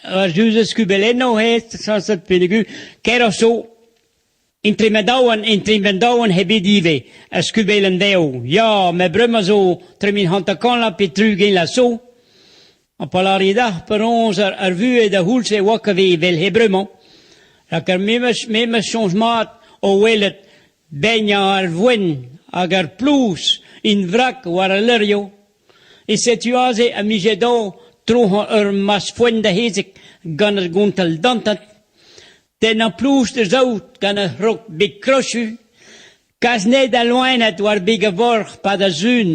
Ar Juzez Skubelenno eo sañset peogwir kaeroc'h zo entre ma daouarn entre ma daouarn eo bet ivez ar skubelenn dezho. Ya, met bremañ zo tremen 50 pe 60 vloaz zo. Ha pa lârit deoc'h penaos ar vuhez da c'houlz-se e oa ket evel he bremañ. Rak ar memes memes soñj mat o welet beignañ ar voenn hag ar plouz int vrak war al leurioù. E setu aze am bije dav troc'hañ ur mas foenn da c'hezeg gant ar gontell dantat, tennañ plouz da saout gant ur c'hrog beg krochu, kas anezhe da loened war beg a vorc'h 'pad ar sun,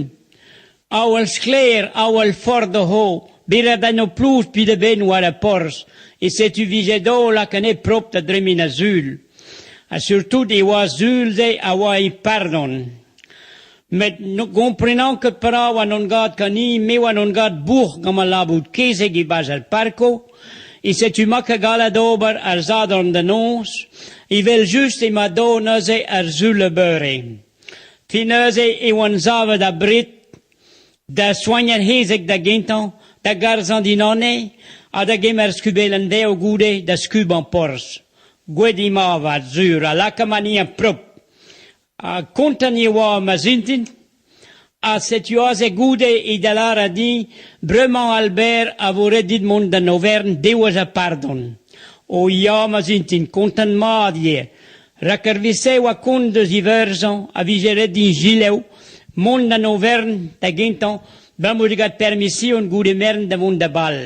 awal sklaer, awal fort oc'h o, bezañ en ho plouz penn-da-benn war ar porzh, e setu 'vije dav lakaat anezhe propr da dremen ar sul. Ha surtout e oa sul-se a oa e pardon. Met ne gomprenan ket perak oa n'on gad ganin, me oa n'on gad bourc'h gant ma labour kezeg e-barzh ar parkoù, e setu ma ket gallet ober ar sadorn da noz, evel-just emañ dav neuze ar sul a beure. Fin neuze e oan savet abred da soagn ar c'hezeg da gentañ, da garzhañ dinane ha da gemer skubelenn dezho goude da skubañ porzh. Gouet emañ avat sur ha lakaomp anezhañ propr. Ha kontant e oa ma zintin ha setu aze goude he da lâret din bremañ Albert a vo ret dit mont d'an oferenn devezh ar pardon. O ya ma zintin, kontant mat ivez. Rak ar wech-se e oa kont deus Iwerzhon a vije ret din selaou mont d'an oferenn da gentañ 'balamour da gaout permision goude merenn da vont da bal.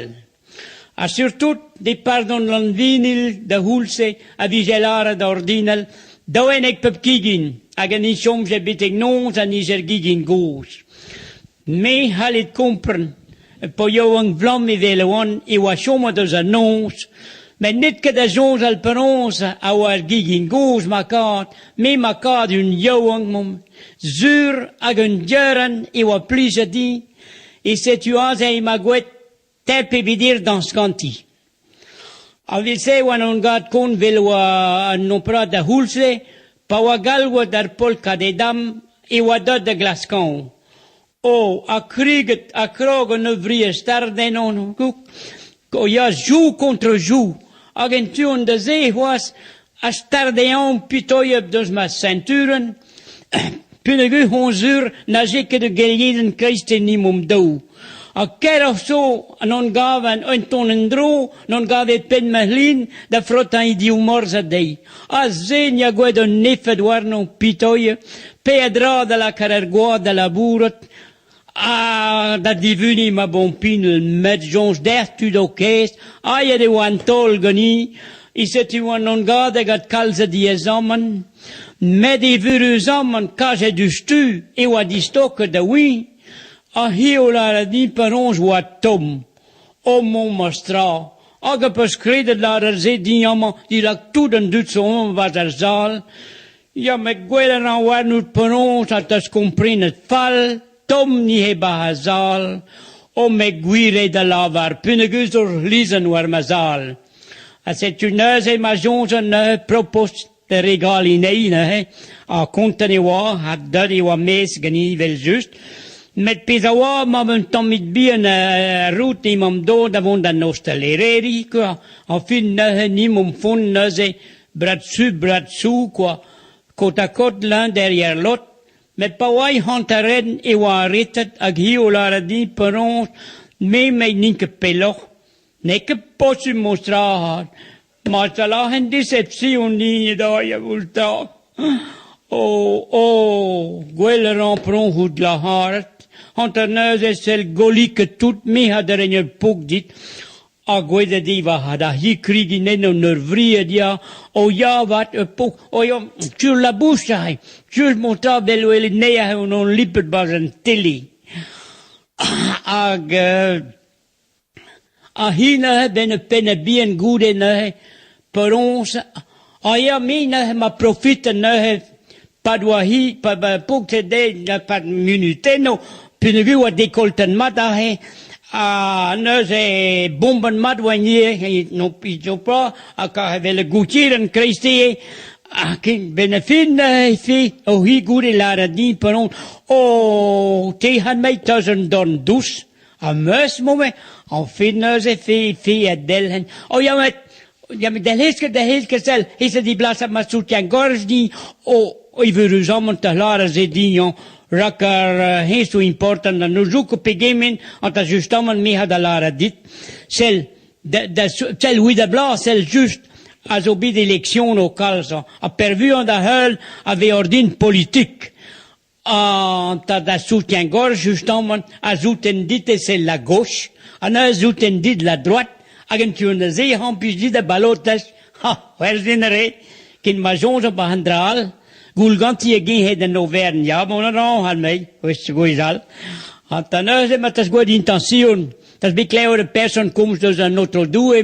Ha surtout e pardon Lanvinil da c'houlz-se a vije lâret ordinal daouennek pep kegin hag en e chomje betek noz an izelgigin gozh. Me c'hallit kompren pa yaouank flamm evel e oan e oa chomet eus an noz, met n'it ket da soñjal penaos a oa ar gegin gozh ma kad, me ma kad un yaouank 'momp, sur hag un diorren e oa plijet din, e setu aze emañ gouet Tep evit ir dañs ganti. A-vel-se e oan on gad kont 'vel oa an nomprad da c'houlz-se, pa oa galvet ar polkad e damm e oa deuet da glask anv. Oh, ha kriget ha krog an ouvrier start ennon, o ya joù contre joù, hag en tu-hont da se c'hoazh a starde anv pitoiep deus ma senturenn, peogwir on sur n'aje ket ur gelienn kreisteiz nimomp daou. Ha kaeroc'h zo n'on gavan un ton en-dro, n'on gave penn ma c'hlin da frotañ he div morzhad dezhi. Ha se n'ia gwelet un efed warnañ pitoier, peadra da lakaat ar gwad da labourat ha da divuniñ ma bompinell met soñj dec'h tud ho kaezh, aet e oa an taol ganin, e setu oan on gade gant kalz a diaezamant, met evuruzamant kaset diouzhtu e oa distoket da wiñ, ha hi o lâret din penaos oa tomm. O memes tra, hag a peus kredet lâret se din amañ dirak tout an dud zo amañ 'barzh ar sal, Ya, met gwelet a ran warnout penaos a 'teus komprenet fall, tomm neuze 'ba ar sal. O, met gwir eo da lavar, peogwir zo ur c'hlizhenn war ma zal. Ha setu neuze ma soñjan neuze propos da regaliñ anezhi neuze, ha kontant e oa, ha deuet e oa maez ganin evel-just. Met pezh a oa, 'ma un tammig bihan a-rout emaomp dont da vont d'an ostaleri kwa. Añfin neuze nimp omp font neuze Bras dessus, bras dessous, quoi, côte à côte l'un derrière l'autre, met pa oa hanterenn e oa aretet hag hi o lâret din penaos me met n'in ket pelloc'h, n'eo ket posupl mont tra avat. Ma lâren deception din da voultañ. Oh, oh, gwell a ran proñchout glac'haret, hanter-neuze sell goliket tout me ha da reiñ ur pok dit. Ha gouezet eo war da hi-krigin eno 'n ur vriad ya, o ya 'vat, ur paotr, o ya, sur la bouche aze, sur mon tad 'vel welet anezhi aze on lipet 'barzh an tele. Hag ha hi neuze 'benn ur pennad bihan goude neuze, penaos, ah ya me neuze 'ma profitet neuze pad oa hi, pa paotred dezhi pad munutennoù peogwir oa dekoltet mat aze ha neuze bombenn mat oa ivez n'o poa hag evel goutierenn kreisteiz ha ken 'benn ar fin neuze fi o hi goude lâret din penaos oh te c'han meit 'teus un dorn dous ha 'meus momet. Enfin neuze fe fe a delc'hen. Oh ya met ya met delc'hez ket delc'hez ket sell, hezh a diblas ma soutien-gorge din o evuruzamant da lâret se din hañ rak ar hezh zo important ha n'ouzon ket pegement an da justamant me ha da lâret dit. Sell da da sell evit da bloaz sell just a zo bet eleksionoù kalz hañ ha peurvuiañ da heul a vez ordin politik. An tad a soutien-gorge justamant a souten dit e sell la gauche ha neuze souten dit la droite hag en tu neuze e ampich dit da balotez. Ha, c'hwerzhin a re, ken ma soñj ba an dra all. Goull ganti e gehed an overenn, ya, mont a ran, ha-me, wech gwezhall. Ha da neuze ma 'teus gwelet intention, 'teus bet klevet ur person komz deus an Aotrou Doue,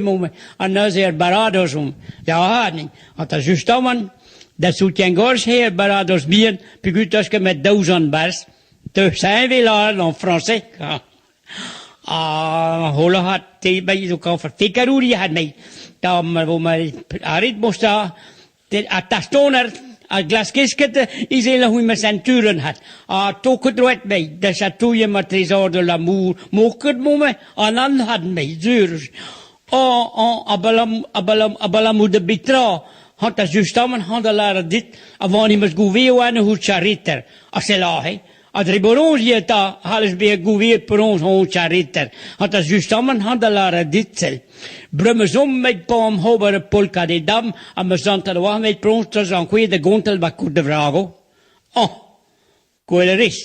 ha neuze er baradoz omp. Ya, ha da justamant, Da soutien-gorge eo ar baradoz bihan peogwir 'teus ket 'met daou zant 'barzh. Teus heñvel en frañsez ha hollad te bai zo kañfard fekarouri ha mei. Da ma vo ma aret mosta ha tastoner a glaskez ket izel c'hwi ma senturenn hat. Ha to ket droet mei da chatouilh ma trésor de l'amour. Mo ket mo me an an hat mei sur. Oh, oh, abalamour da betra Hant justamant han da lâret dit a-van em eus gouvezet anezho charreter. Ha sell aze, ha dre penaos eta c'hallez bezañ gouvezet penaos on charreter. Hant justamant han da lâret dit sell. Bremañ zo met pa am ober ur polka de dam ha ma santet a oa met penaos 'teus ankouaet da gontel ba kout da vrago. Oh, gwell a rez.